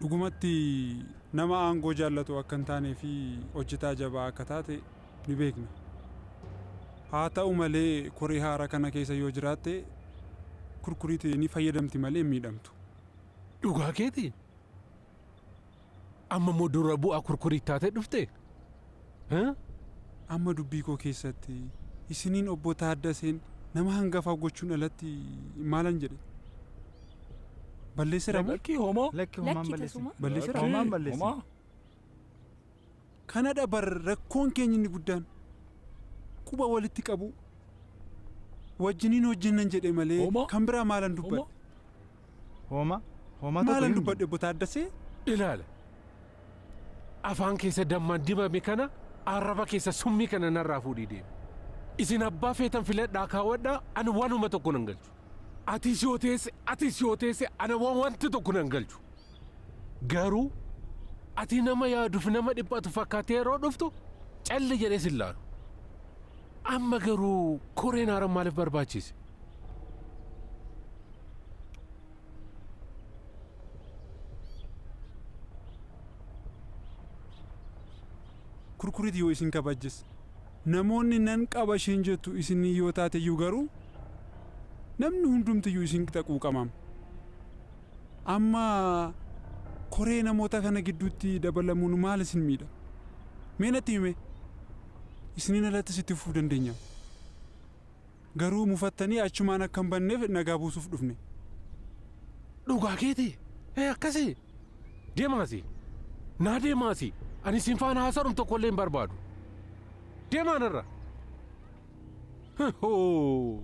Dhugumatti nama aangoo jaallatu akka hin taanee fi hojjetaa jabaa akka taate ni beekna. Haa ta'u malee koree haaraa kana keessa yoo jiraatte kurkuriitti ni fayyadamti malee hin miidhamtu. Dhugaa keeti. Amma immoo dura bu'aa kurkurii taatee dhufte. Amma dubbii koo keessatti isiniin obbo Taaddaseen nama hangafaa gochuun alatti maalan jedhe? Balleesseera moo? Lakki homaa. Lakki homaan Lakki balleessin. tasuma. Balleesseera? Homaan balleessin. Homaa. Kanadha bar rakkoon keenya inni guddaan. Quba walitti qabu. Wajjiniin hojjennan jedhe malee Homaa. kan biraa maalan dubbadhe? Homaa. Homaa tokko Maalan hin dubbadhe obbo Taaddasee? Ilaala. Afaan keessa dammaan dibame kana arraba keessa summii kana narraa fuudhii deemi. Isin abbaa feetan filadhaa kaawwadhaa ani waanuma tokko nan galchu. Atis yoo teesse atis yoo teesse ana waan wanti tokko nan galchu. Garuu ati nama yaaduuf nama dhiphatu fakkaatee yeroo dhuftu calli jedhee sin laalu. Amma garuu koreen haaraan maaliif barbaachise? Kurkuriiti yoo isin kabajjes. Namoonni nan qaba isheen jettu isin yoo taate iyyuu garuu namni hundumtiyyuu isin qixa quuqamam. Amma koree namoota kana gidduutti dabalamuun maal isin miidha? Mee natti hime. Isiniin alattis itti fufuu dandeenya. Garuu mufattanii achumaan akka hin banneef nagaa buusuuf dhufne. Dhugaa keeti. Ee akkasii. Deemaasi. Naa deemaasi. Ani isin faana haasa'uun tokko illee hin barbaadu. Deemaa narra. Hoo.